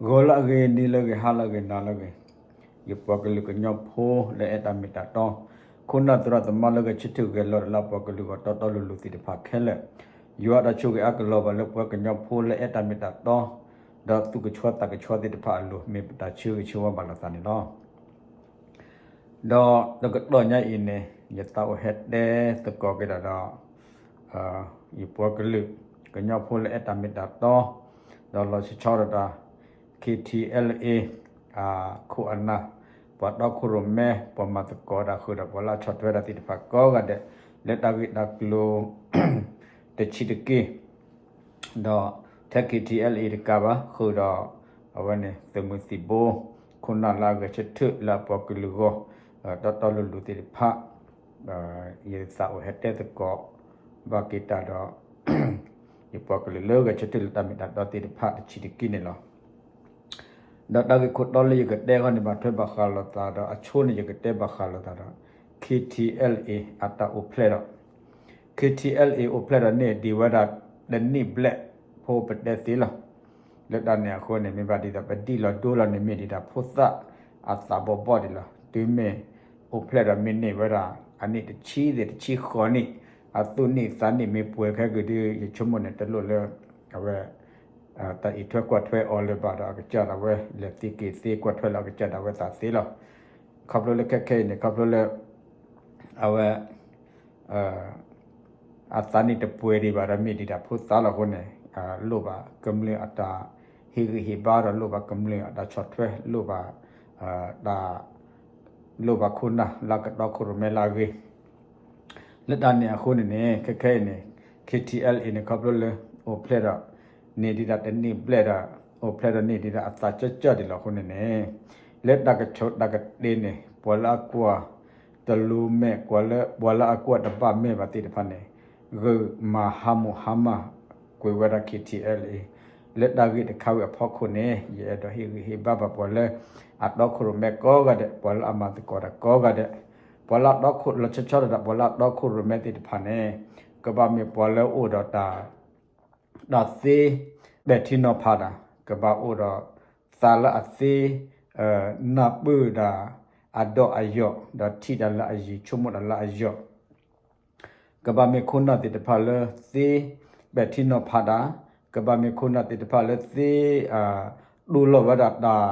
ဂီၤလၢအဂ့ၤ နံၤလၢအဂ့ၤ ဟါလၢအဂ့ၤ နၤလၢအဂ့ၤ, ယပှၤကလုာ်ကညီဖိလၢအဲၣ်တၢ်မ့ၢ်တၢ်တီ, ခိၣ်နၢ်သရၣ်သမါလၢဂဲၤဆၢထၢၣ်ဂဲၤလီၤတၢ်လၢအပှၤကလုာ်ဂီၢ်တီတီလိၤလိၤသ့ၣ်တဖၣ်ခဲလၢာ်, ယွၤတၢ်ဆိၣ်ဂ့ၤအါကလီၤဘၣ်လၢပှၤကညီဖိလၢအဲၣ်တၢ်မ့ၢ်တၢ်တီ, ဒီးသူၣ်ကဆှီသးကဆှီသ့ၣ်တဖၣ်အလိၤ မ့ၢ်ပတၢ်ဆၢဂ့ၤဆၢဝါဘၣ်လိာ်သးန့ၣ်လီၤ. ဒီးတကတီၢ်ညါအံၤန့ၣ် ယသးအိၣ်ဟဲတဲသကိးက့ၤတၢ်ဒီး ယပှၤကလုာ် ကညီဖိလၢအဲၣ်တၢ်မ့ၢ်တၢ်တီ, ဒီးလီၤဆီဆီဒၣ်တၢ် ခ့ထံအဲလ်အ့ အခိၣ်အနၢ်, ပှၤတီခိၣ်ရိၣ်မဲ ပှၤမၤသကိးတၢ်ဃုာ်ဒီးပှၤလၢအဆီၣ်ထွဲတၢ်သ့ၣ်တဖၣ်ကိးဂၤဒဲး လၢတၢ်ဂ့ၢ်တၢ်ကျိၤ တဆံးတက့ၢ် ဒီးထဲ ခ့ထံအဲလ်အ့ တကးဘၣ် ဃုာ်ဒီး အဝဲန့ၣ် သုးမုၢ်သံၣ်ဘိ ခိၣ်နၢ်လၢအဂဲၤဆၢထၢၣ်လၢအပှၤကလုာ်ဂီၢ် တီတီလိၤလိၤသ့ၣ်တဖၣ်, ယသးအိၣ်ဟဲတဲသကိး ဘၣ်က့ၤတၢ်ဒီး ယပှၤကလုာ်လၢဂဲၤဆၢထၢၣ်လၢတၢ်မ့ၢ်တၢ်တီသ့ၣ်တဖၣ်တဆံးတက့ၢ်န့ၣ်လီၤ. ဒီးတၢ်ဂ့ၢ်ခိၣ်တီလၢယကတဲဃီန့ၣ် ဘၣ်ထွဲဘၣ်ဃးလိာ်သးဒီး အဆိန့ၣ် ယကတဲဘၣ်ဃးလိာ်သးဒီး ခ့ထံအဲလ်အ့ အတၢ်အိၣ်ဖျဲၣ်ဒီး ခ့ထံအဲလ်အ့ အိၣ်ဖျဲၣ်ဒီးန့ၢ်ဒံးဝဲဒၣ်တနံၣ်ဘျဲၣ်ဖိပတဲသ့လီၤ. လၢတၢ်န့ၣ်အဃိန့ၣ် မ့ၢ်ဘၣ်ဒ်သိးပဒံၣ်လီၤဒိလီၤန့ၣ် မ့ၢ်ဒံးတၢ်ဖိသၣ်အသးဘီဘီဒံးလီၤ. တုၤမ့ၢ်အိၣ်ဖျဲၣ်ဒီးမ့ၢ်န့ၢ်ဝဲဒၣ် အနံၣ်တဆံသ့ၣ်တဆံဃိးနံၣ် အသူၣ်နံၣ်သးနံၣ်မ့ၢ်ပှဲၤခဲကုာ်ဒီး ယဆိကမိၣ်န့ၣ် တလိၣ်လၢ အဝဲ တၢ်အံးထွဲကွၢ်ထွဲအီၤလၢၤဘၣ်ဒီး အကစၢ်ဒၣ်ဝဲလဲၤသ့က့ၤသ့ ကွၢ်ထွဲလၢအကစၢ်ဒၣ်ဝဲသးသ့လီၤ. ခီဖျိလၢခဲခဲအံၤန့ၣ် ခီဖျိလၢ အဝဲ အသးနံၣ်တပှဲၤဒံးဘၣ်ဒီး မ့ၢ်ဒံးတၢ်ဖိသၣ်လီၤအဃိန့ၣ် လိၣ်ဘၣ်ကမျၢၢ်အတၢ်ဟ့ၣ်ဂံၢ်ဟ့ၣ်ဘါဒီး လိၣ်ဘၣ်ကမျၢၢ်အတၢ်ဆီၣ်ထွဲ လိၣ်ဘၣ် တၢ် လိၣ်ဘၣ်ခိၣ်နၢ်လၢကတီခိၣ်ရိၣ်မဲလၢအဂ့ၤ လၢတၢ်န့ၣ်အဃိန့ၣ်န့ၣ် ခဲခဲအံၤန့ၣ် ခ့ထံအဲလ်အ့န့ၣ် ခီဖျိလၢ အိၣ်ဖျဲၣ်ဒီး န့ၢ်ဒံးဒၣ်တနံၣ်ဘျဲၣ်ဒီး အိၣ်ဖျဲၣ်ဒီးန့ၢ်ဒံးဒၣ်အသးကၠၢၢ်ကၠၢၢ်ဒံးလီၤအဃိန့ၣ်န့ၣ် လၢတၢ်ကဆိးတၢ်ကတ့ၤန့ၣ် ပှၤလၢအကွၢ်တလိၤမဲာ် ပှၤလၢ ပှၤလၢအကွၢ်တဘၣ်မဲာ်ဘၣ်သ့ၣ်တဖၣ်န့ၣ် ဂုာ်မၤဟါမိၢ်ဟါမၢ်ကွံာ်ဝဲဒၣ် ခ့ထံအဲလ်အ့ လၢတၢ်ဂ့ၢ်တခါဝံၤအဖီခိၣ်န့ၣ် ယအဲၣ်ဒိးဟ့ၣ်ဂံၢ်ဟ့ၣ်ဘါဘၣ်ပှၤလၢ အတီခိၣ်ရိၣ်မဲကိးဂၤဒဲး ပှၤလၢအမၤသကိးတၢ်ကိးဂၤဒဲး ပှၤလၢအတီခိၣ် လီၤဆီဆီဒၣ်တၢ် ပှၤလၢအတီခိၣ်ရိၣ်မဲသ့ၣ်တဖၣ်န့ၣ် ကဘၣ်မ့ၢ်ပှၤလၢအိၣ်ဒီးတၢ် တၢ်သ့ပဲာ်ထံနီၤဖးတၢ်, ကဘၣ်အိၣ်ဒီးသးလၢအသ့ နၢ်ပၢၢ်တၢ် အဒီးအယီၢ် ဒီးထံၣ်တၢ်လၢအယံၤ ဆိကမိၣ်တၢ်လၢအယီၢ် ကဘၣ်မ့ၢ်ခိၣ်နၢ်သ့ၣ်တဖၣ်လၢသ့ပဲာ်ထံနီၤဖးတၢ်, ကဘၣ်မ့ၢ်ခိၣ်နၢ်သ့ၣ်တဖၣ်လၢသ့ တူၢ်လိာ်ဝဲဒၣ်တၢ်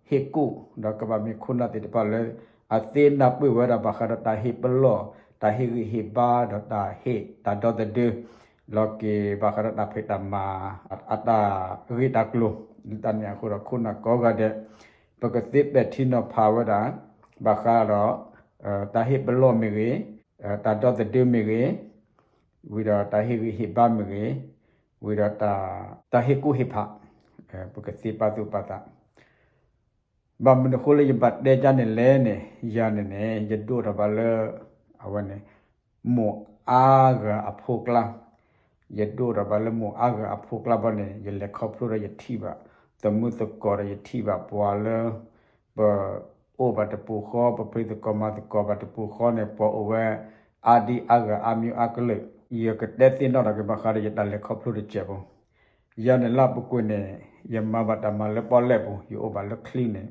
ဟ့ၣ်ကူၣ်, ဒီးကဘၣ်မ့ၢ်ခိၣ်နၢ်သ့ၣ်တဖၣ်လၢ အသ့နၢ်ပၢၢ်ဝဲဒၣ်ဘၣ်ဃးဒီးတၢ်ဟ့ၣ်ပလီၢ်, တၢ်ဟ့ၣ်ဂံၢ်ဟ့ၣ်ဘါ ဒီးတၢ်ဟ့ၣ်တၢ်ဒီသဒၢ လီၤက့ၤဘၣ်ဃးဒီးတၢ်ဖံးတၢ်မၤ အတၢ်ဂ့ၢ်တၢ်ကျိၤ, လၢတၢ်န့ၣ်အဃိဒီးခိၣ်နၢ်ကိးဂၤဒဲး ပကသ့ပဲာ်ထံနီၤဖးဝဲဒၣ် ဘၣ်ဃးဒီး တၢ်ဟ့ၣ်ပလီၢ်မ့ၢ်ဂ့ၤ, တၢ်ဒီသဒၢမ့ၢ်ဂ့ၤ, ဝံၤဒီးတၢ်ဟ့ၣ်ဂံၢ်ဟ့ၣ်ဘါမ့ၢ်ဂ့ၤ, ဝံၤဒီး တၢ်ဟ့ၣ်ကူၣ်ဟ့ၣ်ဖး, ပကသ့ပာ်သူၣ်ပာ်သး ဘၣ်မနုၤအဃိလၢယဘၣ်တဲဒ်န့ၣ်လဲၣ်န့ၣ်, ယၤန့ၣ်န့ၣ် ယဒိၣ်ထီၣ်ဘၣ်လၢ အဝဲန့ၣ် မိၢ်အါဂၤအဖိကျါ, ယဒိၣ်ထီၣ်ဘၣ်လၢမိၢ်အါဂၤအဖိကျါဘၣ်န့ၣ် ယလဲၤခီဖျိဒီးယထံၣ်ဘၣ် သမုသကိးဒီးယထံၣ်ဘၣ်ပှၤလၢ ပအိၣ်ဘၣ်တပူၤဃီ, ပဖံးသကိးမၤသကိးဘၣ်တပူၤဃီန့ၣ် ပှၤအိၣ်ဝဲအါဒံအါဂၤအါမံၤအါကလုာ်, ယကတဲသ့ၣ်နီၣ်ထီၣ်က့ၤဘၣ်ဃးဒီးယတၢ်လဲၤခီဖျိတစဲးဖိ ယၤန့ၣ်လၢအပူၤကွံာ်န့ၣ် ယမၤဘၣ်တၢ်မၤလၢပီၣ်လဲၣ်ပူၤ, ယအိၣ်ဘၣ်လၢချံန့ၣ်,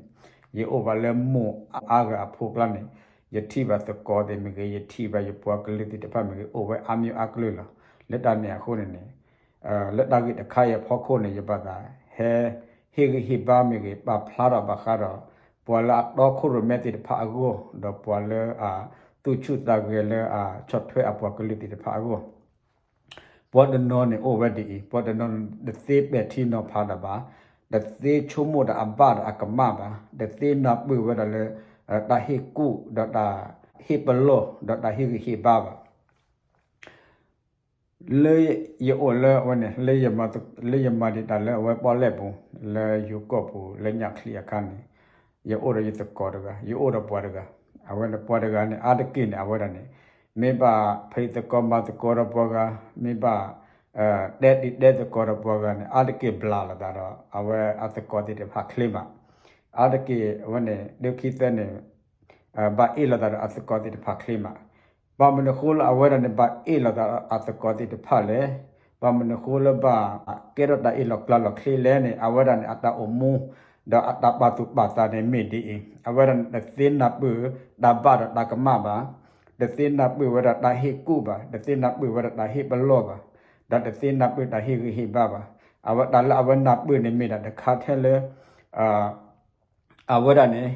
ယအိၣ်ဘၣ်လၢမိၢ်အါဂၤအဖိကျါန့ၣ်, ယထံၣ်ဘၣ်သကိးသ့ၣ်မ့ၢ်ဂ့ၤ, ယထံၣ်ဘၣ်ယပှၤကလုာ်သ့ၣ်တဖၣ်မ့ၢ်ဂ့ၤ, အိၣ်ဝဲအါမံၤအါကလုာ်လီၤ. လၢတၢ်န့ၣ်အဃိန့ၣ်န့ၣ်, လၢတၢ်ဂ့ၢ်တခါအံၤအဖီခိၣ်န့ၣ် ယဘၣ်သးဟဲ ဟ့ၣ်ဂံၢ်ဟ့ၣ်ဘါမ့ၢ်ဂ့ၤ, ပာ်ဖျါထီၣ်ဘၣ်ဃးဒီး ပှၤလၢအတီခိၣ်ရိၣ်မဲသ့ၣ်တဖၣ်အဂီၢ်, ဒီးပှၤလၢအသူၣ်ဆူၣ်သးဂဲၤလၢအဆီၣ်ထွဲအပှၤကလုာ်သ့ၣ်တဖၣ်အဂီၢ် ပှၤတနီၤန့ၣ်အိၣ်ဝဲဒ်အံၤ, ပှၤတနီၤန့ၣ် တသ့ပဲာ်ထံနီၤဖးတၢ်ဘၣ်, တသ့ဆိကမိၣ်တၢ်အဘၣ်ဒီးအကမၣ်ဘၣ်, တသ့နၢ်ပၢၢ်ဝဲဒၣ်လၢ တၢ်ဟ့ၣ်ကူၣ်ဒီးတၢ်ဟ့ၣ်ပလီၢ် ဒီးတၢ်ဟ့ၣ်ဂံၢ်ဟ့ၣ်ဘါဘၣ် လၢယအိၣ်လၢအဝဲန့ၣ် လၢယမၤဒံးတၢ်လၢအဝဲပီၣ်လဲၣ်ပူၤ, လၢယိၤကီၢ်ပူၤ လၢညၣ်ချံအခါန့ၣ်, ယအိၣ်ဒီးယသကိးတဂၤ, ယအိၣ်ဒီးပှၤတဂၤ, အဝဲန့ၣ်ပှၤတဂၤန့ၣ် အါတက့ၢ်န့ၣ် အဝဲဒၣ်န့ၣ် မ့ၢ်ဘၣ်ဖံးသကိးမၤသကိးဒီးပှၤဂၤ, မ့ၢ်ဘၣ် တဲတံၤတဲသကိးဒီးပှၤဂၤန့ၣ် အါတက့ၢ်ဘျးလိာ်သးဒီး အဝဲအသကိးသ့ၣ်တဖၣ်ချ့မး, အါတက့ၢ်အဝဲန့ၣ် ဒုးခံသၢန့ၣ် ဘၣ်အ့ၣ်လိာ်သးဒီးအသကိးသ့ၣ်တဖၣ်ချ့မး, ဘၣ်မနုၤအဃိလၢအဝဲဒၣ်န့ၣ် ဘၣ်အ့ၣ်လိာ်သးဒီးအသကိးသ့ၣ်တဖၣ်လဲၣ်, ဘၣ်မနုၤဃိလၢဘၣ်ကဲထီၣ်တၢ်အ့ၣ်လိာ်ကျါလိာ်ချ့လဲၣ်န့ၣ် အဝဲဒၣ်န့ၣ် အတၢ်အိၣ်မူ ဒီးအတၢ်ပာ်သူၣ်ပာ်သးန့ၣ်မ့ၢ်ဒ်အံၤ, အဝဲဒၣ်န့ၣ်တသ့နၢ်ပၢၢ်တၢ်ဘၣ်ဒီးတၢ်ကမၣ်ဘၣ်, တသ့နၢ်ပၢၢ်ဝဲဒၣ်တၢ်ဟ့ၣ်ကူၣ်ဘၣ်, တသ့နၢ်ပၢၢ်ဝဲဒၣ်တၢ်ဟ့ၣ်ပလီၢ်ဘၣ်, ဒီးတသ့နၢ်ပၢၢ်တၢ်ဟ့ၣ်ဂံၢ်ဟ့ၣ်ဘါဘၣ်. အဝဲတၢ်လၢအဝဲနၢ်ပၢၢ်န့ၣ်မ့ၢ်ဒၣ်တခါထဲလၢ အဝဲဒၣ်န့ၣ်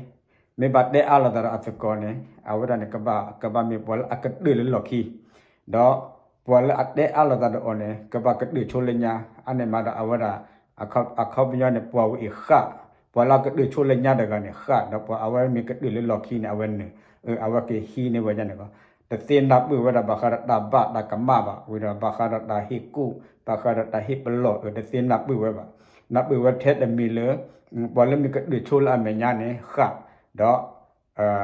မ့ၢ်ဘၣ်တဲအါလိာ်သးဒီးအသကိးန့ၣ် အဝဲဒၣ်န့ၣ် ကဘၣ်မ့ၢ်ပှၤလၢအကတၢၢ်လၢလီၢ်ခံ, ဒီးပှၤလၢအတဲအါလိာ်သးဒီးအီၤန့ၣ် ကဘၣ်ကတၢၢ်ဆိလၢညါ, အန့ၣ်မးဒီးအဝဲဒၣ် အခီပညီန့ၣ် ပှၤဝဲအံၤဃၣ်, ပှၤလၢအကတၢၢ်ဆိလၢညါတဂၤန့ၣ်ဃၣ်, ဒီးပှၤအဝဲမ့ၢ်ကတၢၢ်လၢလီၢ်ခံန့ၣ် အဝဲနၢၤ, အဝဲကဟံးန့ၢ်ဝဲဒၣ်န့ၣ်လီၤ. တသ့နၢ်ပၢၢ်ဝဲဒၣ်ဘၣ်ဃးဒီးတၢ်ဘၣ်တၢ်ကမၣ်ဘၣ်, ဝံၤဒီးဘၣ်ဃးဒီးတၢ်ဟ့ၣ်ကူၣ်, ဘၣ်ဃးဒီးတၢ်ဟ့ၣ်ပလီၢ် တသ့နၢ်ပၢၢ်ဝဲဘၣ်. နၢ်ပၢၢ်ဝဲထဲတမံၤလၢ ပှၤလၢမ့ၢ်ကတၢၢ်ဆိလၢအမဲာ်ညါန့ၣ်ဃၣ်, ဒီး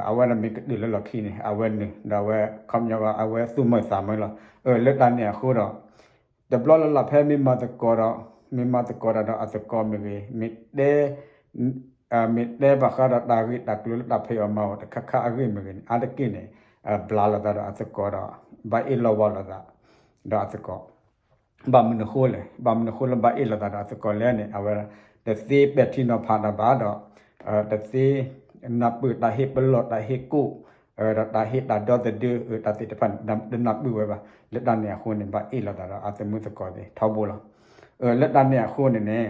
အဝဲဒၣ်မ့ၢ်ကတၢၢ်လၢလီၢ်ခံန့ၣ် အဝဲနၢၤ, ဒီးအဝဲခီပညီအဝဲသူၣ်မုာ်သးမုာ်လီၤ. လၢတၢ်န့ၣ်အဃိဒီး တဘျီလၢ်လၢ်ဖဲမ့ၢ်မၤသကိးဒီး မ့ၢ်မၤသကိးတၢ်ဒီးအသကိးမ့ၢ်ဂ့ၤ, မ့ၢ်တဲ မ့ၢ်တဲဘၣ်ဃးဒီးတၢ်ဂ့ၢ်တၢ်ကျိၤလၢတၢ်ဖံးအီၣ်မၤအီၣ်တခါခါအဂ့ၢ်မ့ၢ်ဂ့ၤန့ၣ် အါတက့ၢ်န့ၣ် ဘျးလိာ်သးဒီးအသကိးဒီး ဘၣ်အ့ၣ်လိာ်ဝီလိာ်သး ဒီးအသကိး ဘၣ်မနုၤဃိလဲၣ်, ဘၣ်မနုၤဃိလၢဘၣ်အ့ၣ်လိာ်သးဒီးအသကိးလဲၣ်န့ၣ် အဝဲတသ့ပဲာ်ထံနီၤဖးတၢ်ဘၣ်ဒီး တသ့နၢ်ပၢၢ်တၢ်ဟ့ၣ်ပလီၢ် တၢ်ဟ့ၣ်ကူၣ် ဒီးတၢ်ဟ့ၣ်တၢ်ဒီသဒၢ တၢ်သ့ၣ်တဖၣ်န့ၣ် တနၢ်ပၢၢ်ဝဲဘၣ်. လၢတၢ်န့ၣ်အဃိန့ၣ် ဘၣ်အ့ၣ်လိာ်သးဒီးအသမုသကိးသ့ၣ်ထီဘိလီၤ. လၢတၢ်န့ၣ်အဃိန့ၣ်န့ၣ်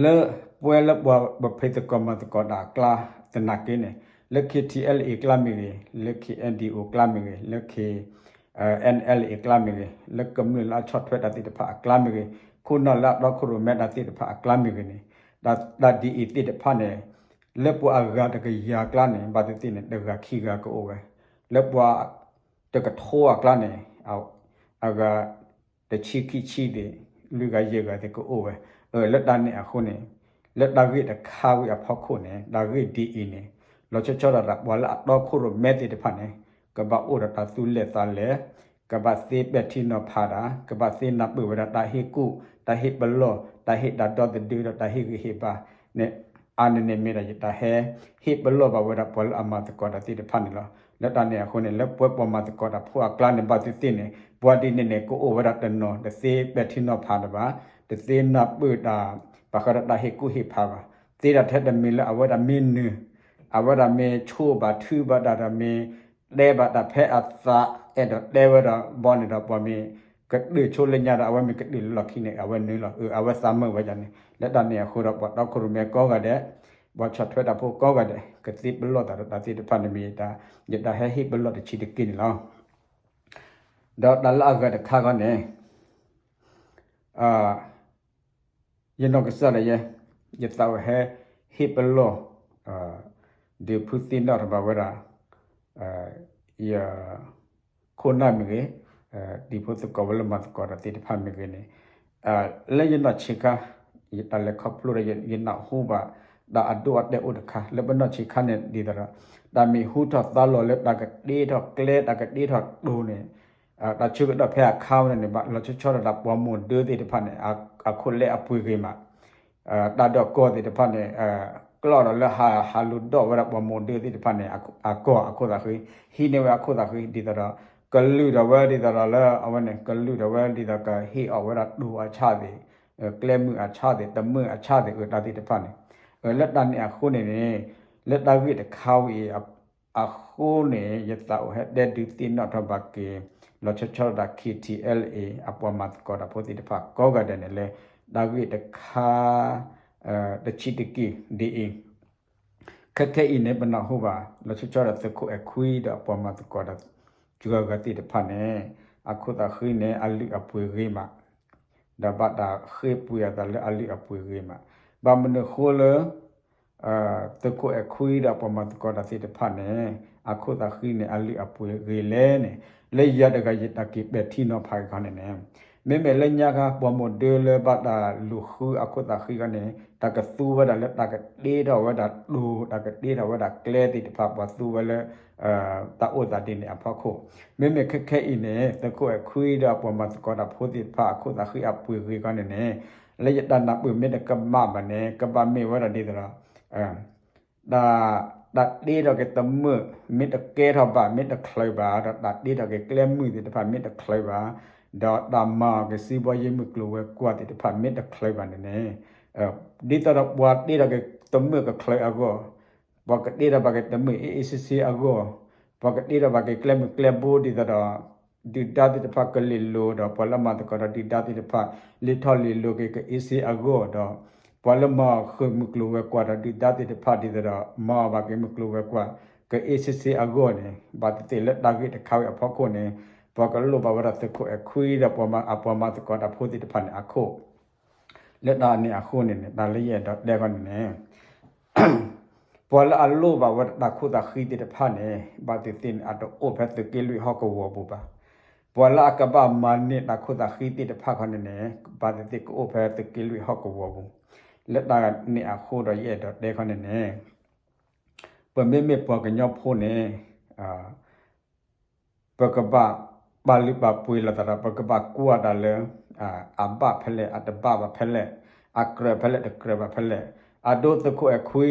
လၢပဝဲလၢပှၤပဖံးသကိးမၤသကိးတၢ်အကျါသနာ်က့န့ၣ် လၢ K T L A အကျါမ့ၢ်ဂ့ၤ, လၢ K N D O အကျါမ့ၢ်ဂ့ၤ, လၢ K N L A အကျါမ့ၢ်ဂ့ၤ, လၢကမျၢၢ်လၢအဆီၣ်ထွဲတၢ်သ့ၣ်တဖၣ်အကျါမ့ၢ်ဂ့ၤ, ခိၣ်နၢ်လၢအတီခိၣ်ရိၣ်မဲတၢ်သ့ၣ်တဖၣ်အကျါမ့ၢ်ဂ့ၤန့ၣ် တၢ်ဒ်အံၤသ့ၣ်တဖၣ်န့ၣ် လၢပှၤအဂၤတကယၤအကျါန့ၣ် ဘၣ်သ့ၣ်သ့ၣ်န့ၣ် တဂၤခံဂၤကအိၣ်ဝဲ, လၢပှၤတကထိအကျါန့ၣ် အဂၤ တဆံခံဆံသ့ၣ် လွံၢ်ဂၤယဲၢ်ဂၤသ့ၣ်ကအိၣ်ဝဲ. လၢတၢ်န့ၣ်အဃိန့ၣ် လၢတၢ်ဂ့ၢ်တခါဝံၤအဖီခိၣ်န့ၣ် တၢ်ဂ့ၢ်ဒ်အံၤန့ၣ် လီၤဆီဆီဒၣ်တၢ်ပှၤလၢအတီခိၣ်ရိၣ်မဲသ့ၣ်တဖၣ်န့ၣ် ကဘၣ်အိၣ်ဒီးတၢ်သူၣ်လဲၢ်သးလဲၢ်, ကဘၣ်သ့ပဲာ်ထံနီၤဖးတၢ်, ကဘၣ်သ့နၢ်ပၢၢ်ဝဲဒၣ်တၢ်ဟ့ၣ်ကူၣ်, တၢ်ဟ့ၣ်ပလီၢ်, တၢ်ဟ့ၣ်တၢ်ဒီသဒၢဒီးတၢ်ဟ့ၣ်ဂံၢ်ဟ့ၣ်ဘါန့ၣ် အါန့ၢ်န့ၣ်မ့ၢ်ဒၣ်ယတၢ်ဟဲ ဟ့ၣ်ပလီၢ်ဘၣ်ဝဲဒၣ်ပှၤလၢအမၤသကိးတၢ်သ့ၣ်တဖၣ်န့ၣ်လီၤ. လၢတၢ်န့ၣ်အဃိန့ၣ် လၢပှၤပှၤမၤသကိးတၢ်ဖိအကျါန့ၣ် ဘၣ်သ့ၣ်သ့ၣ်န့ၣ် ပှၤဒ်န့ၣ်န့ၣ် ကအိၣ်ဝဲဒၣ်တနီၤ တသ့ပဲာ်ထံနီၤဖးတၢ်ဘၣ်, တသ့နၢ်ပၢၢ်တၢ် ဘၣ်ဃးဒီးတၢ်ဟ့ၣ်ကူၣ်ဟ့ၣ်ဖးဘၣ်, သ့ဒၣ်ထဲတမံၤလၢအဝဲဒၣ်မ့ၢ်နၢၤ, အဝဲဒၣ်မ့ၢ်ဆိဘၣ်ထုဘၣ်တၢ်ဒီးမ့ၢ်တဲဘၣ်တၢ်ဖဲအသး အဲၣ်ဒိးတဲဝဲဒၣ်ဘီန့ၣ်ဒီး ပှၤမ့ၢ်ကတၢၢ်ဆိလၢညါဒီး အဝဲမ့ၢ်ကတၢၢ်လၢလီၢ်ခံန့ၣ် အဝဲနၢၤလီၤ. အဝဲသးမုာ်ဝဲဒၣ်န့ၣ် လၢတၢ်န့ၣ်အဃိဒီး ပှၤတီခိၣ်ရိၣ်မဲကိးဂၤဒဲး, ပှၤဆီၣ်ထွဲတၢ်ဖိကိးဂၤဒဲး ကသ့ပလီၢ်သးဒီးတၢ်သ့ၣ်တဖၣ်န့ၣ်မ့ၢ်ယတၢ်ဟဲဟ့ၣ်ပလီၢ်တဆံးတက့ၢ်န့ၣ်လီၤ. ဒီးတၢ်လၢအဂၤတခါခီန့ၣ် ယနီၢ်ကစၢ်ဒၣ်ယဲ ယသးအိၣ်ဟဲဟ့ၣ်ပလီၢ် ဒုးဖုသ့ၣ်နီၣ်ထီၣ်ဘၣ်ဝဲဒၣ် ယခိၣ်နၢ်မ့ၢ်ဂ့ၤ, တံၤဖိသကိးဝဲလၢမၤသကိးတၢ်သ့ၣ်တဖၣ်မ့ၢ်ဂ့ၤန့ၣ် လၢယနီၢ်ဆံးခါ ယတၢ်လဲၤခီဖျိဒီးယနၢ်ဟူဘၣ် တၢ်အဒိအတဲာ်အိၣ်တခါ လၢပနီၢ်ဆံးခါန့ၣ် ဒ်သိးဒီး တၢ်မ့ၢ်ဟူထီၣ်သါလီၤလၢတၢ်ကတ့ထီၣ်ကျဲ တၢ်ကတ့ထီၣ်တိၤန့ၣ် တၢ်ဆၢကတီၢ်ဖဲအခါဝဲန့ၣ်န့ၣ် ဘၣ်လီၤဆီဆီဒီးတၢ်ပှၤမိၢ်ဒၢသ့ၣ်တဖၣ်န့ၣ် အခိၣ်လဲအပှ့ၤဂ့ၤမး တၢ်ဒိးကီၢ်သ့ၣ်တဖၣ်န့ၣ် ကျီၢ်ဒီးလၢဟးဟးလူၤဒိးဝဲဒၣ်ပှၤမိၢ်ဒၢသ့ၣ်တဖၣ်န့ၣ် အကီၢ်အခိၣ်သးဃံ ဟံးန့ၢ်ဝဲအခိၣ်သးဃံ ဒ်သိးဒီး ကလုာ်ဒီးဝဲဒ်သိးဒီးလၢအဝဲန့ၣ် ကလုာ်ဒီးဝဲဒ်သိးကဟ့ၣ်အီၣ်ဝဲဒၣ်တိၤအဆၣ်သ့ၣ် ကျဲမုၢ်အဆၣ်သ့ၣ် တမုၢ်အဆၣ်သ့ၣ် အတၢ်သ့ၣ်တဖၣ်န့ၣ် လၢတၢ်န့ၣ်အဃိန့ၣ်န့ၣ် လၢတၢ်ဂ့ၢ်တခါဝဲအံၤ အဃိန့ၣ် ယသးအိၣ်ဟဲတဲဒုးသ့ၣ်နီၣ်ထီၣ်ဘၣ်က့ၤ လီၤဆီဆီဒၣ် K T L A အပှၤမၤသကိးတၢ်ဖိသ့ၣ်တဖၣ်ကိးဂၤဒဲးန့ၣ်လၢ တၢ်ဂ့ၢ်တခါ တဆံးတက့ၢ်ဒ်အံၤ ခဲခဲအံၤန့ၣ် ပနၢ်ဟူဘၣ် လီၤဆီဆီဒၣ်သုးခိၣ်အဲၣ်ခွံဒီးအပှၤမၤသကိးတၢ် ယွၤဂၤသ့ၣ်တဖၣ်န့ၣ် အခိၣ်သးဃံန့ၣ် အလုၢ်အပှ့ၤဂ့ၤမး ဒီးဘၣ်တၢ်ဃ့ပှ့ၤအသးလၢအလုၢ်အပှ့ၤဂ့ၤမး ဘၣ်မနုၤဃိလၢ သုးခိၣ်အဲၣ်ခွံဒီးအပှၤမၤသကိးတၢ်သ့ၣ်တဖၣ်န့ၣ် အခိၣ်သးဃံန့ၣ် အလုၢ်အပှ့ၤဂ့ၤလဲၣ်န့ၣ် လၢယၤတဂၤယတၢ်က့ၤပဲာ်ထံနီၤဖးက့ၤခီန့ၣ်န့ၣ် မ့မ့ၢ်လၢညါခါ ပှၤမိၢ်ဒၢလၢဘၣ်တၢ်လူၤဃုအခိၣ်သးဃံခီန့ၣ် တၢ်ကသူဝဲဒၣ်လၢတၢ်ကတ့ထီၣ်ဝဲဒၣ်တိၤ တၢ်ကတ့ထီၣ်ဝဲဒၣ်ကျဲသ့ၣ်တဖၣ် ပှၤသူဝဲလၢ တၢ်အိၣ်သးဒ်န့ၣ်အဖီခိၣ် မ့မ့ၢ်ခဲခဲအံၤန့ၣ် သုးခိၣ်အဲၣ်ခွံဒီးအပှၤမၤသကိးတၢ်ဖိသ့ၣ်တဖၣ် အခိၣ်သးဃံအပှ့ၤဂ့ၤခီန့ၣ်န့ၣ် လၢယတၢ်နၢ်ပၢၢ်မ့ၢ်တကမၣ်ဘၣ်န့ၣ် ကဘၣ်မ့ၢ်ဝဲဒၣ်ဒ်သိးဒီး တၢ် တၢ်တ့ထီၣ်က့ၤတမုာ် မ့ၢ်တကဲထီၣ်ဘၣ် မ့ၢ်တချုးဘၣ် ဒီးတၢ်တ့ထီၣ်က့ၤကျဲမုၢ်သ့ၣ်တဖၣ် မ့ၢ်တချုးဘၣ် ဒီးတၢ်မၤအီၤက့ၤစံးဘီယ့မုၢ်ကျိၤဝဲၤကွာ်သ့ၣ်တဖၣ်မ့ၢ်တချုးဘၣ်န့ၣ်န့ၣ် ဒ်သိးဒီးပှၤတ့ထီၣ်က့ၤတမုာ်ကချုးအဂီၢ်, ပှၤကတ့ထီၣ်ဘၣ်က့ၤတမုာ်အ့ၣ်အ့ၣ်ဆ့ဆ့အဂီၢ်, ပှၤကတ့ထီၣ်ဘၣ်က့ၤကျဲမုၢ်ကျဲဘိဒ်သိးဒီး ဒုၣ်ဒါသ့ၣ်တဖၣ်ကလ့ၢ်လိၤဒီး ပှၤလၢအမၤသကိးဒီးဒုၣ်ဒါသ့ၣ်တဖၣ် လ့ထီၣ်လ့ၢ်လိၤက့ၤကအ့ၣ်ဆ့အဂီၢ်ဒီး ပှၤလၢမၤအီၤဃုာ်မုၢ်ကျိၤဝဲၤကွာ်ဒီးဒုၣ်ဒါသ့ၣ်တဖၣ်ဒ်သိးဒီး မၤအီၤဘၣ်က့ၤမုၢ်ကျိၤဝဲၤကွာ် ကအ့ၣ်ဆ့ဆ့အဂီၢ်န့ၣ် ဘၣ်သ့ၣ်သ့ၣ်လၢတၢ်ဂ့ၢ်တခါဝံၤအဖီခိၣ်န့ၣ် ပှၤကလိၣ်ဘၣ်ဝဲဒၣ်သုးခိၣ်အဲၣ်ခွံဒီးပှၤမၤသကိးတၢ်ဖိသ့ၣ်တဖၣ်န့ၣ်အခိၣ် လၢတၢ်န့ၣ်အဃိန့ၣ်န့ၣ် တၢ်လၢယအဲၣ်ဒိးတဲခီန့ၣ်န့ၣ် ပှၤလၢအလိၣ်ဘၣ်ဝဲဒၣ်တၢ်ခိၣ်သးဃံသ့ၣ်တဖၣ်န့ၣ် ဘၣ်သ့ၣ်သ့ၣ်န့ၣ် အတအိၣ်ဖဲသုးက့လွံၢ်ဟီၣ်ကဝီၤပူၤဘၣ်. ပှၤလၢအကဘၣ်မၤန့ၢ်တၢ်ခိၣ်သးဃံသ့ၣ်တဖၣ်ခီန့ၣ်န့ၣ် ဘၣ်သ့ၣ်သ့ၣ်ကအိၣ်ဖဲသုးက့လွံၢ်ဟီၣ်ကဝီၤပူၤ လၢတၢ်န့ၣ်အဃိဒီးယအဲၣ်ဒိးတဲခီန့ၣ်န့ၣ် ပမ့မ့ၢ်ပှၤကညီဖိန့ၣ် ပကဘၣ်ပာ်လုၢ်ပာ်ပှ့ၤလိာ်သးဒီး ပကဘၣ်ကွၢ်တၢ်လၢ အဘၣ်ဖဲလဲၣ် အတဘၣ်ဘၣ်ဖဲလဲၣ် အကြၢးဖဲလဲၣ်တကြၢးဘၣ်ဖဲလဲၣ် အဒိသုးခိၣ်အဲၣ်ခွံ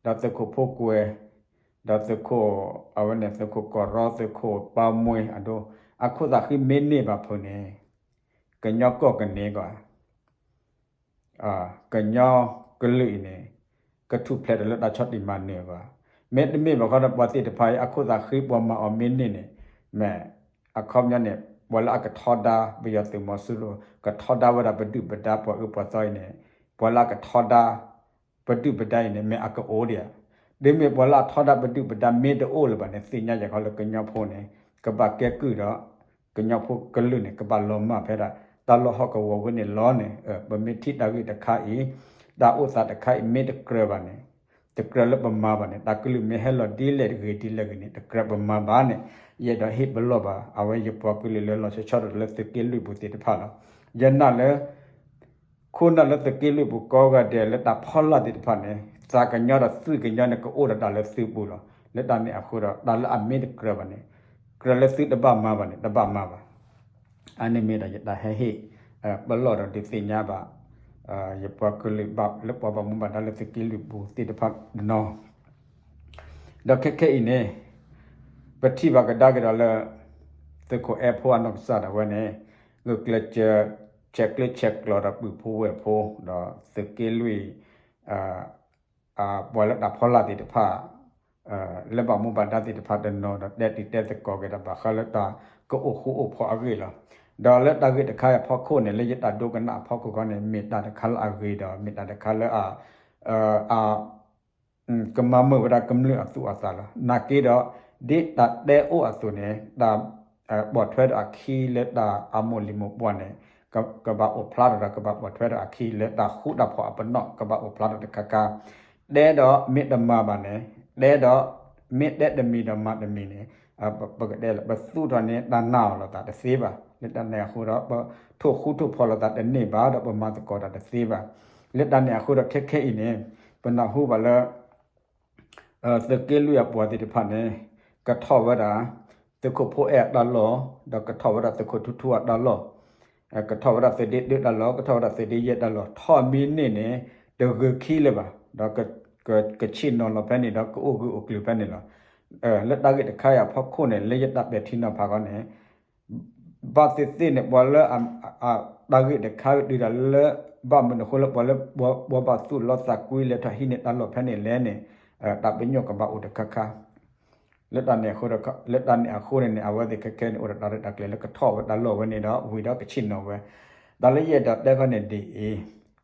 ဒီးသုးခိၣ်ဖိကွဲၤ ဒီးသုးခိၣ် အဝဲန့ၣ်သုးခိၣ်ကီၢ်ရီ သုးခိၣ်ပၢ်မှ့အဒိ အခိၣ်သးဃံမ့ၢ်န့ၢ်ဘၣ်ဖုးန့ၣ် ကညီကီၢ်ကန့ၢ်ကီး ကညီကလုာ်အံၤန့ၣ် ကထူၣ်ဖျဲးဒီးလၢတၢ်ဆီၣ်တံၢ်မၤနၢၤအဂီၢ်, မ့တမ့ၢ်ဘၣ်ဃီဒီးပှၤသ့ၣ်တဖၣ်အံၤ အခိၣ်သးဃံပှၤမၤအီၤမ့ၢ်န့ၢ်န့ၣ် မ့ၢ်အခီပညီန့ၣ် ပှၤလၢအကထီဒါပယီၤသုးမီၤစိရိၤ ကထီဒါဝဲဒၣ်ပဒုၣ်ပဒါပှၤအၢပှၤသီအံၤန့ၣ် ပှၤလၢအကထီဒါ ပဒုၣ်ပဒါအံၤန့ၣ် မ့ၢ်အကအိၣ်ဒံးဧါ. ဒ်မ့ၢ်ပှၤလၢအထီဒါပဒုၣ်ပဒါမ့ၢ်တအိၣ်လၢၤဘၣ်န့ၣ် သ့ၣ်ညါယၤခီလၢကညီဖိန့ၣ် ကဘၣ်ကဲကုၢ်ဒီး ကညီဖိကလုာ်န့ၣ် ကဘၣ်လီၤမၢ်ဖဲဒၣ် တၢ်လီၢ်ဟီၣ်ကဝီၤဝဲန့ၣ်လီၤန့ၣ် ပမ့ၢ်ထံၣ်တၢ်ဂ့ၢ်တခါအံၤ တၢ်အိၣ်သးတခါအံၤမ့ၢ်တကြၢးဘၣ်န့ၣ် တကြၢးလၢပမၤဘၣ်န့ၣ် တၢ်ကလုၢ်မ့ၢ်ဟဲလီၤဒ်လဲၣ်တဂ့ၤဒ်လဲၣ်ဂ့ၤန့ၣ် တကြၢးပမၤဘၣ်န့ၣ် ယအဲၣ်ဒိးဟ့ၣ်ပလီၢ်ဘၣ် အဝဲယပှၤကလုာ်လၢလီၤဆီဆီတၢ်လၢသုးက့လွံၢ်ပူၤသ့ၣ်တဖၣ်လီၤ. ယနာ်လၢ ခိၣ်နၢ်လၢသုးက့လွံၢ်ပူၤကိးဂၤဒဲးလၢတၢ်ဖီလာ်သ့ၣ်တဖၣ်န့ၣ် သးကညီဒီးသွံၣ်ကညီန့ၣ် ကအိၣ်ဒီးတၢ်လၢသုးပူၤလီၤ. လၢတၢ်န့ၣ်အဃိဒီး တၢ်လၢအမ့ၢ်တကြၢးဘၣ်န့ၣ် ကြၢးလၢသုတဘၣ်မၤဘၣ်န့ၣ် တဘၣ်မၤဘၣ်. အန့ၣ်မ့ၢ်ဒီးယတၢ်ဟဲဟ့ၣ် ပလီၢ်ဒီးဒုးသ့ၣ်ညါဘၣ် ယပှၤကလုာ်ဘၣ်လၢပှၤဘၣ်မူဘၣ်ဒါလၢသုးက့လွံၢ်ပူၤသ့ၣ်တဖၣ်တနီၤ ဒီးခဲခဲအံၤန့ၣ် ပထံၣ်ဘၣ်ကဒါက့ၤဒီးလၢ သုးခိၣ်အဲၣ်ဖိအနီၢ်ကစၢ်ဒၣ်ဝဲန့ၣ် ဂုာ်ကျဲးစၢး ဆဲးကျၢဆဲးကျိးဒီးပုၢ်ဖိဝဲၢ်ဖိ ဒီးသုးက့လွံၢ် ပှၤလၢတၢ်ဖီလာ်သ့ၣ်တဖၣ် လၢဘၣ်မူဘၣ်ဒါသ့ၣ်တဖၣ်တနီၤဒီး တဲတံၤတဲသကိးက့ၤဒီးဘၣ်ဃးလၢတၢ်ကအိၣ်ဃူအိၣ်ဖိးအဂ့ၢ်လီၤ. ဒီးလၢတၢ်ဂ့ၢ်တခါအံၤအဖီခိၣ်န့ၣ် လၢယတၢ်ဒိကနၣ်အဖီခိၣ်ခီန့ၣ် မ့ၢ်တၢ်တခါလၢအဂ့ၤဒီး မ့ၢ်တၢ်တခါလၢအ အ ကမၤမုာ်ဝဲဒၣ်ကမျၢၢ်အသူၣ်အသးလီၤ. နာ်က့ဒီး ဒ်တၢ်တဲအိၣ်အသိးန့ၣ် တၢ်ပိာ်ထွဲဒီးအခံလၢတၢ်အမိၢ်လံၤမိၢ်ပှၢ်န့ၣ် ကဘၣ်အိၣ်ဖျါထီၣ်ဒီး ကဘၣ်ပိာ်ထွဲဒီးအခံလၢတၢ်ဃူတၢ်ဖိးအပနီၣ် ကဘၣ်အိၣ်ဖျါထီၣ်တခါခါ တဲဒီးမ့ၢ်တမၤဘၣ်န့ၣ် တဲဒီး မ့ၢ်တဲတမံၤဒီးမၤတမံၤန့ၣ် ပကတဲလၢ ပသူၣ်ထီၣ်န့ၢ်တၢ်နာ်အီၤလိာ်သးတသ့ဘၣ်. လၢတၢ်န့ၣ်အဃိဒီး ပထိၣ်ဃူထိၣ်ဖိးလိာ်သးတန့ၢ်ဘၣ်ဒီး ပမၤသကိးတၢ်တသ့ဘၣ်. လၢတၢ်န့ၣ်အဃိဒီးခဲခဲအံၤန့ၣ် ပနၢ်ဟူဘၣ်လၢ သုးက့လွံၢ်အပှၤသ့ၣ်တဖၣ်န့ၣ် ကထီၣ်ဝဲဒၣ် သုးခိၣ်ဖိအဲၣ်အတၢ်လီၢ်, ဒီးကထီၣ်ဝဲဒၣ်သုးခိၣ်ထူထူအတၢ်လီၢ်, ကထီၣ်ဝဲဒၣ်သုးဒ့ဒၢတၢ်လီၢ်, ကထီၣ်ဝဲဒၣ်သုးဒ့ယဲၢ်တၢ်လီၢ်, ထီၣ်မ့ၢ်န့ၢ်န့ၣ် တဂုာ်ခံလၢၤဘၣ်, ဒီးကဆ့ၣ်နီၤလီၤဖဲန့ၣ်ဒီး ကအိၣ်ဂုာ်အိၣ်ကျုာ်ဖဲန့ၣ်လီၤ. လၢတၢ်ဂ့ၢ်တခါအံၤအဖီခိၣ်န့ၣ် လၢယတၢ်ပဲာ်ထံနီၤဖးခီန့ၣ် ဘၣ်သ့ၣ်သ့ၣ်န့ၣ် ပှၤလၢ တၢ်ဂ့ၢ်တခါအံၤတုၤဒၣ်လၢ ဘၣ်မနုၤအဃိလၢပှၤလၢ ပှၤဘၣ်သူၣ်လီသးကွံလဲၤထီၣ်ဟံးန့ၢ်တၢ်လီၢ်ဖဲန့ၣ်လဲၣ်န့ၣ် တၢ်ပညိၣ်ကဘၣ်အိၣ်တခါခါ လၢတၢ်န့ၣ်အဃိန့ၣ်န့ၣ် အဝဲသ့ၣ်ခဲခဲန့ၣ် အိၣ်ဒီးတၢ်ရဲၣ်တၢ်ကျဲၤလၢကထီၣ်ဝဲတၢ်လီၢ်ဝဲန့ၣ်ဒီး ဝံၤဒီးကဆ့ၣ်နီၤဝဲ, တၢ်လၢယအဲၣ်ဒိးတဲခီန့ၣ်ဒ်အံၤ,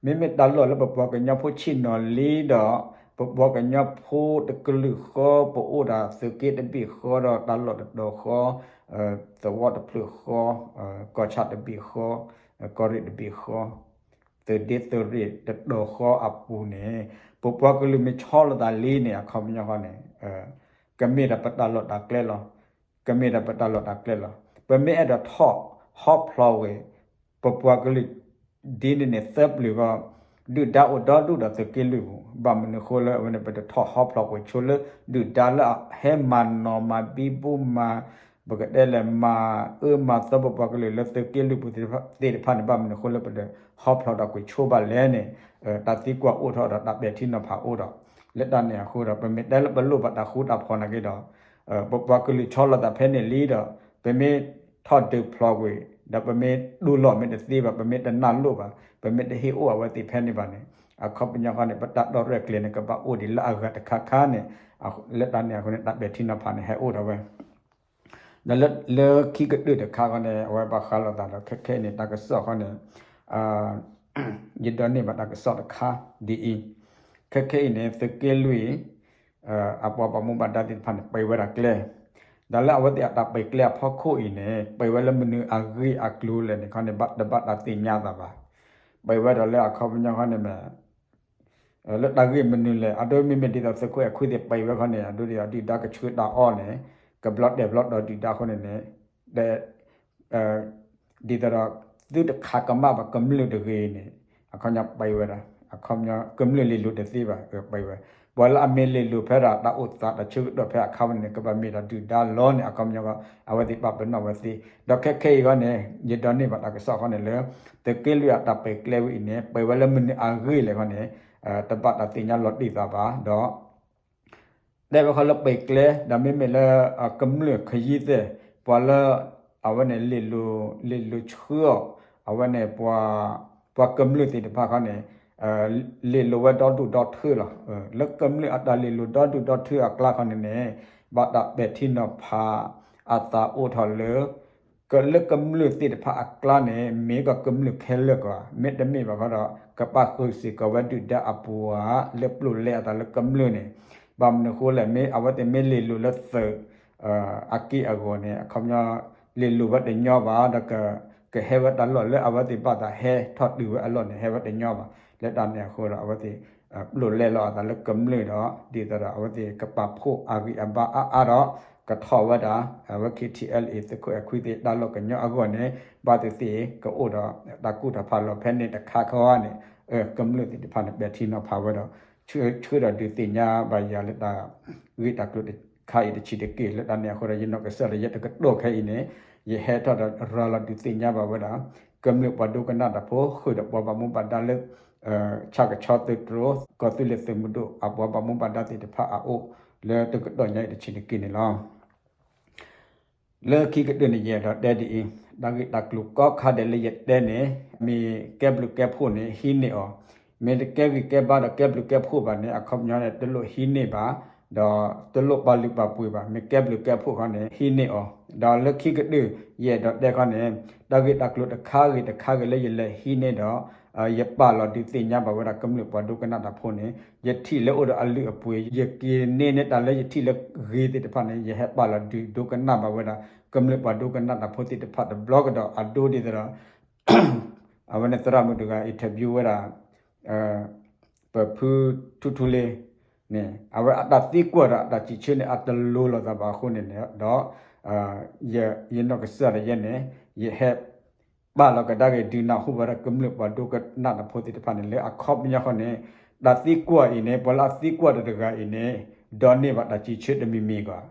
မ့မ့ၢ်တၢ်လီၢ်လၢပပှၤကညီဖိဆ့ၣ်နီၤလံဒီး ပပှၤကညီဖိတကလုာ်ဃီ ပအိၣ်ဒၣ်သုးက့တဘ့ၣ်ဃီဒီးတၢ်လီၢ်တတီၤဃီ, သဝီတဖျၢၣ်ဃီ, ကီၢ်ဆၣ်တဘ့ၣ်ဃီ, ကီၢ်ရ့ၣ်တဘ့ၣ်ဃီ သုးဒ့သုးရ့ၣ်တတီၤဃီအပူၤန့ၣ် ပပှၤကလုာ်မ့ၢ်ဆီလီၤသးလံန့ၣ် အခီပညီဃီန့ၣ် ကမ့ၢ်ဒၣ်ပတၢ်လီၢ်တၢ်ကျဲလီၤ. ကမ့ၢ်ဒၣ်ပတၢ်လီၢ်တၢ်ကျဲလီၤ. ပမ့ၢ်အဲၣ်ဒိးထီၣ်ဟီဖျိးဝဲ ပပှၤကလုာ် ဒ်န့ၣ်န့ၣ်သၢပျုၤဂီၢ် ဒုၣ်ဒါအိၣ်ဒီဒူၣ်ဒီးသုးက့လွံၢ်ပူၤ ဘၣ်မနုၤဃိလၢအဝဲန့ၣ် ပတထီၣ်ဟီဖျိးကွံာ်ဆိလၢ ဒုၣ်ဒါလၢအဟဲမၤနီၢ်မၤဘံဘူမၤ ပကတဲလဲၣ် မၤအၢမၤသီပပှၤကလုာ်လၢသုးက့လွံၢ်ပူၤသ့ၣ်တဖၣ်န့ၣ် ဘၣ်မနုၤဃိလၢပတဟီဖျိးဒီးကွံာ်ဆိဘၣ်လဲၣ်န့ၣ် တၢ်သံကွၢ်အိၣ်ထီၣ်ဒီးတၢ်ပဲာ်ထံနီၤဖးအိၣ်ဒီး လၢတၢ်န့ၣ်အဃိဒီး ပမ့ၢ်တဲလၢပလိၣ်ဘၣ်တၢ်ဃူတၢ်ဖိးနာ်က့ဒီး ပပှၤကလုာ်ဆီလီၤသးဖဲန့ၣ်လံဒီး ပမ့ၢ်ထီၣ်ဒုးဖျိးကွံာ် ဒီးပမ့ၢ်ဒိလီၤမ့ၢ်တသ့ဘၣ်, ပမ့ၢ်တနၢ်လိၣ်ဘၣ်, ပမ့ၢ်တဟ့ၣ်အိၣ်အဝဲသ့ၣ်ဖဲန့ၣ်ဘၣ်န့ၣ်, အခီပညီဃီန့ၣ် ပတၢ်တီရဲၣ်ကျဲၤန့ၣ် ကဘၣ်အိၣ်ဒံးလၢအဂၤတခါခါန့ၣ်, လၢတၢ်န့ၣ်အဃိန့ၣ် တၢ်ပဲာ်ထံနီၤဖးန့ၣ် ဟဲအိၣ်ဒီးဝဲ ဒီးလၢခံကတၢၢ်တခါဃီန့ၣ် အဝဲဘၣ်ဃးလိာ်သးဒီး ခဲခဲအံၤန့ၣ် တၢ်ကစီၣ်ဃီန့ၣ် ယဒိးန့ၢ်ဘၣ်တၢ်ကစီၣ်တခါဒ်အံၤ, ခဲခဲအံၤန့ၣ် သုးက့လွံၢ် အပှၤဘၣ်မူဘၣ်ဒါသ့ၣ်တဖၣ်န့ၣ် ပှဲၤဝဲဒၣ်ကျဲ, ဒီးလၢအဝဲသ့ၣ်အတၢ်ပှဲၤကျဲအဖီခိၣ်အံၤန့ၣ် ပှဲၤဝဲလၢမနုၤအဂ့ၢ်အကျိၤလဲၣ်န့ၣ်ခီန့ၣ် တဘၣ်တၢ်သ့ၣ်ညါသးဘၣ်, ပှဲၤဝဲဒီးလၢအခီပညီဃီန့ၣ်မ့ၢ် လၢတၢ်ဂ့ၢ်မနုၤလဲၣ်, အဒိမ့မ့ၢ်ဒ်သိးသုးခိၣ်အဲၤခွံသ့ၣ်ပှဲၤဝဲခီန့ၣ် အဒိဒ်သိးဒုၣ်ဒါကဆှၢတၢ်အီၣ်န့ၣ် ကဘျီတဲာ်ဘျီတီၤဒုၣ်ဒါအဃိန့ၣ်န့ၣ် ဒ်သိးဒီး သုတခးကမၣ်ဘၣ်ကမျၢၢ်တဂ့ၤန့ၣ် အခီပညီပှဲၤဝဲဒၣ်, အခီပညီကမျၢၢ်လဲၤလိၤတသ့ဘၣ် ပှဲၤဝဲ, ပှၤလၢအမ့ၢ်လဲၤလိၤဖဲဒၣ်တၢ်အိၣ်သးတၢ်ဆၢကတီၢ်ဖဲအခါဝဲန့ၣ် ကဘၣ်မ့ၢ်ဒၣ်ဒုၣ်ဒါလီၤန့ၣ် အခီပညီ အဝဲသ့ၣ်ပာ်ပနီၣ်ဝဲသ့, ဒီးခဲခဲအံၤဃီန့ၣ် ယဒိးန့ၢ်ဘၣ်တၢ်ကစီၣ်ဃီန့ၣ်လၢ သုးက့လွံၢ်အတၢ်ပှဲၤကျဲဝဲအံၤန့ၣ် ပှဲၤဝဲလၢမနုၤအဂ့ၢ်လဲၣ်ဃီန့ၣ် တဘၣ်တၢ်သ့ၣ်ညါလီၤတံၢ်သးဘၣ်ဒီး တဲဝဲခီလၢပှဲၤကျဲ ဒီးမ့မ့ၢ်လၢ ကမျၢၢ်ခယံသ့ၣ် ပှၤလၢ အဝဲန့ၣ် လဲၤလိၤဆှၢအီၤ အဝဲန့ၣ် ပှၤကမျၢၢ်သ့ၣ်တဖၣ်ခီန့ၣ် လဲၤလိၤဝဲဒီဒူၣ်ဒီထၢလီၤ. လၢကမျၢၢ်အတၢ်လဲၤလိၤဒီဒူၣ်ဒီထၢအကျါခီန့ၣ်န့ၣ် ဘၣ်တၢ်ပဲာ်ထံနီၤဖးအသးအိၣ်ထီၣ်လၢ လၢကမျၢၢ်သ့ၣ်တဖၣ်အကျါန့ၣ် မ့ၢ်ကီးကမျၢၢ်ခဲလၢာ်ကီး မ့တမ့ၢ်ဘၣ်ဃီဒီး ကပာ်ဃုာ်စ့ၢ်ကီးဝဲဒုၣ်ဒါအပှၤလၢပျိာ်လဲအသးလၢကမျၢၢ်န့ၣ်, ဘၣ်မနုၤဃိလဲၣ် မ့ၢ်အဝဲသ့ၣ်မ့ၢ်လဲၤလိၤလၢသုး အက့ၢ်အဂီၤန့ၣ် အခီပညီ လဲၤလိၤဝဲတညီဘၣ်ဒီး ကဟဲဝဲတၢ်လီၢ်လၢအဝဲသ့ၣ်ဘၣ်သးဟဲထီၣ်တုၤဝဲအလီၢ်န့ၣ် ဟဲဝဲတညီဘၣ်. လၢတၢ်န့ၣ်အဃိဒီး အဝဲသ့ၣ် ပျိာ်လဲလီၤအသးလၢကမျၢၢ်ဒီး ဒ်သိးဒီးအဝဲသ့ၣ်ကပာ်ဖှိၣ်အဂံၢ်အဘါအါအါဒီး ကထီၣ်ဝဲဒၣ် အဝဲ ခ့ထံအဲလ်အ့ သုးခိၣ်အဲၤခွံသ့ၣ်တၢ်လီၢ်ကညီအဂီၢ်န့ၣ် ဘၣ်သ့ၣ်သ့ၣ်ကအိၣ်ဒီးတၢ်ကူၣ်တၢ်ဖးလီၤဖဲန့ၣ်တခါခီန့ၣ် ကမျၢၢ်သ့ၣ်တဖၣ်န့ၣ် ပဲာ်ထံနီၤဖးဝဲဒီး ဆှၢဒီးဒုးသ့ၣ်ညါဘၣ်ယၤလၢတၢ်ဂ့ၢ်တၢ်ကျိၤတခါအံၤတဆံးတက့ၢ်. လၢတၢ်န့ၣ်အဃိဒီး ယနီၢ်ကစၢ်ဒီးယဲတကတီၢ်ခဲအံၤန့ၣ် ယဟဲထီၣ်ဒီးရၤလီၤဒုးသ့ၣ်ညါဘၣ်ဝဲဒၣ် ကမျၢၢ်ပှၤဒိကနၣ်တၢ်ဖိ ဃုာ်ဒီးပှၤဘၣ်မူဘၣ်ဒါလၢ ဆၣ်ကဆီသုးတြိၤ ကီၢ်သူလ့ၤသုးမုၢ်ဒိၣ် အပှၤဘၣ်မူဘၣ်ဒါသ့ၣ်တဖၣ်အအိၣ် လၢတကတီၢ်ညါအံၤတဆံးတက့ၢ်န့ၣ်လီၤ. လၢခံကတၢၢ်န့ၣ် ယအဲၣ်ဒိးတဲဒ်အံၤ, တၢ်ဂ့ၢ်တၢ်ကျိၤကိးခါဒဲးလၢယတဲန့ၣ် မ့ၢ်ကဲဘျုးကဲဖှိၣ်န့ၣ် ဟံးန့ၢ်အီၤ, မ့ၢ်တကဲဂ့ၤကဲဘါဒီးကဲဘျုးကဲဖှိၣ်ဘၣ်န့ၣ် အခီပညီန့ၣ် တလိၣ်ဟံးန့ၢ်ဘၣ်, ဒီးတလိၣ်ပာ်လုၢ်ပာ်ပှ့ၤဘၣ်, မ့ၢ်ကဲဘျုးကဲဖှိၣ်ခီန့ၣ် ဟံးန့ၢ်အီၤ, ဒီးလၢခံကတၢၢ် ယအဲၣ်ဒိးတဲခီန့ၣ် တၢ်ဂ့ၢ်တၢ်ကျိၤတခါဂ့ၤတခါဂ့ၤလၢယလဲၤဟံးန့ၢ်ဒီး ယပာ်လီၤဒုးသ့ၣ်ညါဘၣ်ဝဲဒၣ်ကမျၢၢ်ပှၤဒိကနၣ်တၢ်ဖိန့ၣ် ယထံၣ်လၢအိၣ်ဒီးအလုၢ်အပှ့ၤ ယက့ၤန့ၢ်န့ၢ်တၢ်လၢယထံၣ်လၢဂ့ၤသ့ၣ်တဖၣ်န့ၣ် ယဟဲပာ်လီၤဒုးဒိကနၣ်ဘၣ်ဝဲဒၣ် ကမျၢၢ်ပှၤဒိကနၣ်တၢ်ဖိသ့ၣ်တဖၣ်တဘျီကဒီးအဒိဒ်သိးဒီး အဝဲန့ၣ်သရၣ်မုၣ်တဂၤ interview ဝဲဒၣ် ပဖုထူထူလ့န့ၣ် အဝဲအတၢ်သံကွၢ်ဒီးအတၢ်စံးဆၢန့ၣ် အတလိၤလိာ်သးဘၣ်အဃိန့ၣ်ဒီး ယနီၢ်ကစၢ်ဒီးယဲန့ၣ် ယဟဲပာ်လီၤကဒါက့ၤဒုးနၢ်ဟူဘၣ်ဒီးကမျၢၢ်ပှၤဒိကနၣ်တၢ်ဖိသ့ၣ်တဖၣ်န့ၣ် လၢအခီပညီဃီန့ၣ် တၢ်သံကွၢ်အံၤန့ၣ် ပှၤလၢအသံကွၢ်တဂၤအံၤန့ၣ် ဒိးန့ၢ်ဘၣ်တၢ်စံးဆၢတမံၤမံၤဂီၢ်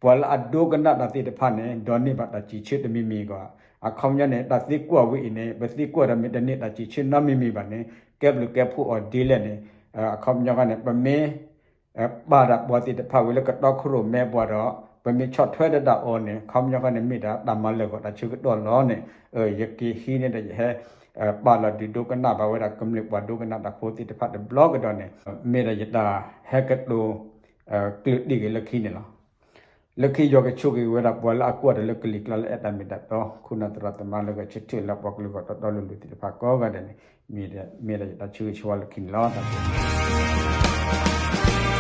ပှၤလၢအဒိကနၣ်တၢ်သ့ၣ်တဖၣ်န့ၣ် ဒိးန့ၢ်ဘၣ်တၢ်စံးဆၢတမံၤမံၤဂီၢ် အခီပညီန့ၣ် တၢ်သံကွၢ်ဝဲအံၤန့ၣ် ပသံကွၢ်ဒီးမ့ၢ်တန့ၢ်တၢ်စံးဆၢနီတမံၤမံၤဘၣ်န့ၣ် ကဲဘျုးကဲဖှိၣ်အီၤဒ်လဲၣ်န့ၣ် အခီပညီဃီန့ၣ် ပမ့ၢ် ပာ်ဒၣ်ပှၤသ့ၣ်တဖၣ်ဝံၤလၢကတီခိၣ်ရိၣ်မဲပှၤဒီး ပမ့ၢ်ဆီၣ်ထွဲဒၣ်အီၤန့ၣ် အခီပညီဃီန့ၣ် မ့ၢ်ဒၣ်တၢ်မၤလၢာ်ဂီၢ်တၢ်ဆၢကတီၢ်လီၤန့ၣ် ယက့ၤဟံးန့ၢ်ဒီးယဟဲ ပာ်လီၤဒုးဒိကနၣ်ဘၣ်ဝဲဒၣ်ကမျၢၢ်ပှၤဒိကနၣ်တၢ်ဖိသ့ၣ်တဖၣ်တဘျီကဒီးန့ၣ် မ့ၢ်ဒၣ်ယတၢ်ဟဲကတိၤ ကျၢၢ်တံၢ်ဂ့ၤလၢခံန့ၣ်လီၤ. လၢခံယွၤကဆိၣ်ဂ့ၤဝဲဒၣ်ပှၤလၢအကွၢ်တၢ်လၢကလံၤကျါလၢအဲၣ်တၢ်မ့ၢ်တၢ်တီ ခိၣ်နၢ်သရၣ်သမါလၢဂဲၤဆၢထၢၣ်လၢပှၤကလုာ်ဂီၢ်တီတီလိၤလိၤသ့ၣ်တဖၣ်ကိးဂၤဒဲးန့ၣ် မ့ၢ်ဒၣ်ယတၢ်ဆၢဂ့ၤဆၢဝါလၢခံန့ၣ်လီၤ. တၢ်ဘျုး